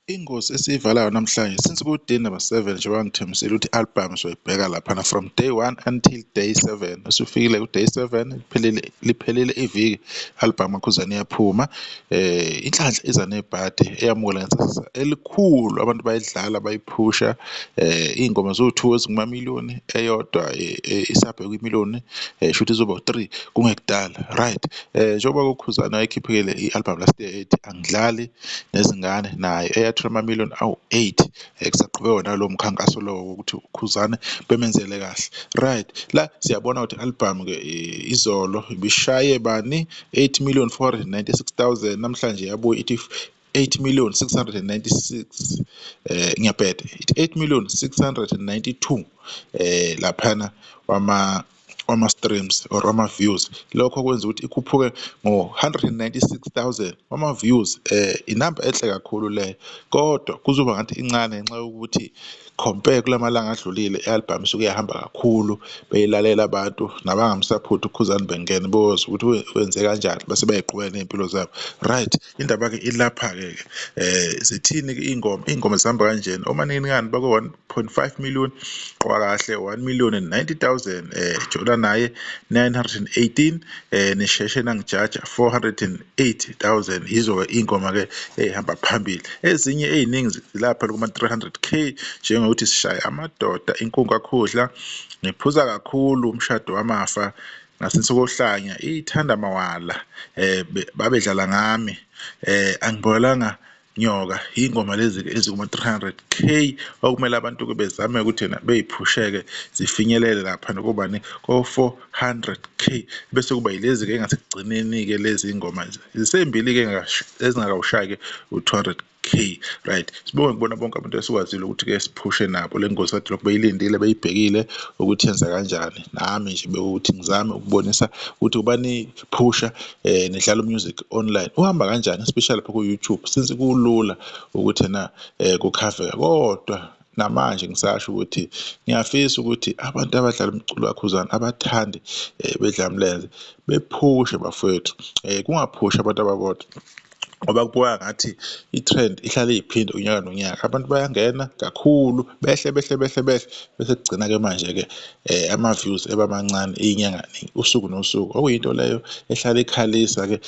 Ingosi esiyivalayo namhlanje since ku-day number 7, njengoba ngithembisile ukuthi i-album soyibheka laphana from day 1 until day 7. Usufikile ku-day 7, liphelile liphelile iviki, i-album kaKhuzani iyaphuma. Inhlanhla iza nebhadi, eyamukela ngesasasa elikhulu, abantu bayidlala bayiphusha. Iy'ngoma ziwu-two ezingumamaliyoni, eyodwa isabhekwa kwimiliyoni, shuthi izoba u-three kungekudala, right. Njengoba uKhuzani ayikhiphile i-album last year ethi Angidlali Nezingane, naye eyathola amamiliyoni awu-8, kusaqhubekwa nalowo mkhankaso lowo wokuthi uKhuzane bemenzele kahle, right. La siyabona ukuthi i-album-ke izolo ibishaye bani 8,496,000, namhlanje yabuya ithi 8,696, ngiyabheda, ithi 8,692 laphana wama-streams or wama-views. Lokho kwenza ukuthi ikhuphuke ngo-196,000 wama-views, inamba enhle kakhulu leyo, kodwa kuzoba ngathi incane ngenxa yokuthi compare kulamalanga adlulile i-album isuke yahamba kakhulu, beyilalela abantu nabangamsaphothi uKhuzani bengena bozwa ukuthi wenze kanjani bese beyayiqhubeka ney'mpilo zabo, right. Indaba-ke ilapha-ke ke, zithini-ke iy'ngoma? Iy'ngoma zihamba kanjena: oManikiningani bako-1.5 million, Qoka Kahle 1 million and 90,000, Jola Naye 918, Nisheshe Nangijaja 408,000. Yizo-ke iy'ngoma-ke ey'hamba phambili. Ezinye ey'ningi zilapha kuma-300K, njengokuthi Sishaya Amadoda, Inkungu Kakhudla, Ngiphuza Kakhulu, Umshado Wamafa, Ngasensokohlanya, Ithanda Mawala, Babedlala Ngami, Angibolanga Nyoka. Iy'ngoma lezi-ke ezikuma-300K okumele abantu-ke bezame ukuthi yena bey'phusheke zifinyelele lapha nokubani ko-400K, bese kuba yilezi-ke engasekugcineni-ke lezi ngoma zisembili-ke ezingakawushayi-ke u-200K, right. Sibonge kubona bonke abantu esikwazile ukuthi-ke siphushe nabo le ngosi kade lokhu beyilindile beyibhekile ukuthi yenza kanjani. Nami nje bekuthi ngizame ukubonisa ukuthi uba niphusha nidlala music online uhamba kanjani, especially lapha ku-YouTube, since kulula ukuthi ena kukhaveka. Kodwa namanje ngisasho ukuthi ngiyafisa ukuthi abantu abadlala umculo kaKhuzani, abathandi bedlamlenze, bephushe bafowethu, kungaphushi abantu ababodwa, ngoba kubukeka ngathi i-trend ihlale iy'phinda unyaka nonyaka. Abantu bayangena kakhulu, behle behle behle behle, bese kugcina-ke manje-ke ama-views eba mancane iy'nyanga, usuku nosuku, okuyinto leyo ehlale ikhalisa-ke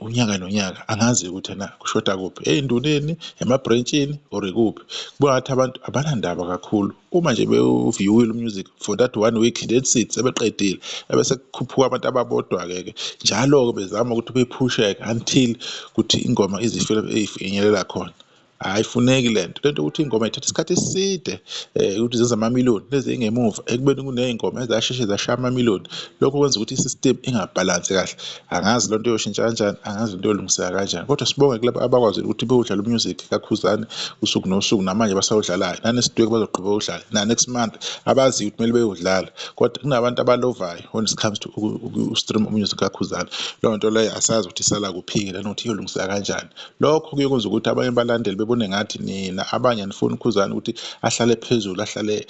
unyaka nonyaka. Angazi ukuthi ena kushoda kuphi, ey'nduneni, ema-branch-ini or ikuphi. Kuba ngathi abantu abanandaba kakhulu, uma nje bewuviewile umusic for that one week, that's it, sebeqedile, ebese kukhuphuka abantu ababodwa-ke ke njalo-ke bezama ukuthi bephusheke until kuthi ingoma izifike ey'finyelela khona. Ayifuneki lento lento ukuthi ingoma ithatha isikhathi eside ukuthi zenze amamiliyoni lezi engemuva, ekubeni kuney'ngoma ezasheshe zashaya amamiliyoni. Lokho kwenza ukuthi i-system ingabhalansi kahle. Angazi lento yoshintsha kanjani, angazi lento yolungiseka kanjani, kodwa sibonge kulabo abakwazile ukuthi bewudlala umusic kaKhuzani usuku nosuku, namanje basawudlalayo, na-next week bazoqhubeka udlale, na-next month abaziyo ukuthi kumele beyodlala. Kodwa kunabantu abalovayo when it comes to u-stream umusic kaKhuzani. Leyo nto leyo asazi ukuthi isala kuphi-ke nanokuthi iyolungiseka kanjani. Lokho kuyokwenza ukuthi abanye abalandeli bebone ngathi nina abanye anifuni uKhuzani ukuthi ahlale phezulu, ahlale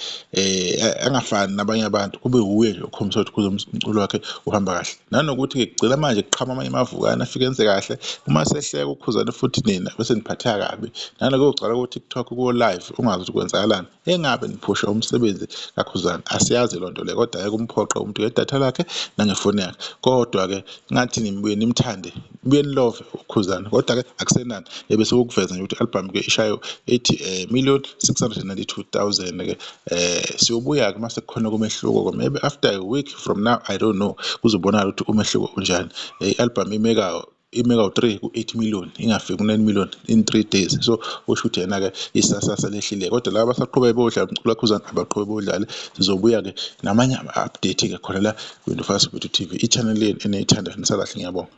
angafani nabanye abantu, kube wuye nje okhombisa ukuthi umculo wakhe uhamba kahle. Nanokuthi-ke kugcina manje kuqhamuka amanye amavukane afike enze kahle, uma sehleka uKhuzani futhi nina bese niphatheka kabi. Nanokuyogcwala ko-TikTok ko-live ungazi ukuthi kwenzakalani. Engabe niphusha umsebenzi kaKhuzani, asiyazi loo nto leyo, kodwa ngeke umphoqe umuntu ngedatha lakhe nangefoni yakhe. Kodwa-ke ngathi nibuye nimthande, nibuye nilove uKhuzani, kodwa-ke akusenani ebese kukuveza nje ukuthi i-album-ke ishaye 80 million 692,000 ke. Siyobuya-ke uma sekukhona kumehluko, maybe after a week from now, I don't know, kuzobonakala ukuthi umehluko unjani. I-album ime kawu-3 ku-8 million, ingafiki ku-9 million in 3 days, so kusho ukuthi yena-ke isasasa lehlile. Kodwa laba abasaqhubeka bewudlala umculo kaKhuzani, abaqhubeke bewudlale. Sizobuya-ke namanye ama-update-ke khona la kwi-Ndufasi Bethu TV, i-channel yenu eniyithanda. Nisalahle, ngiyabonga.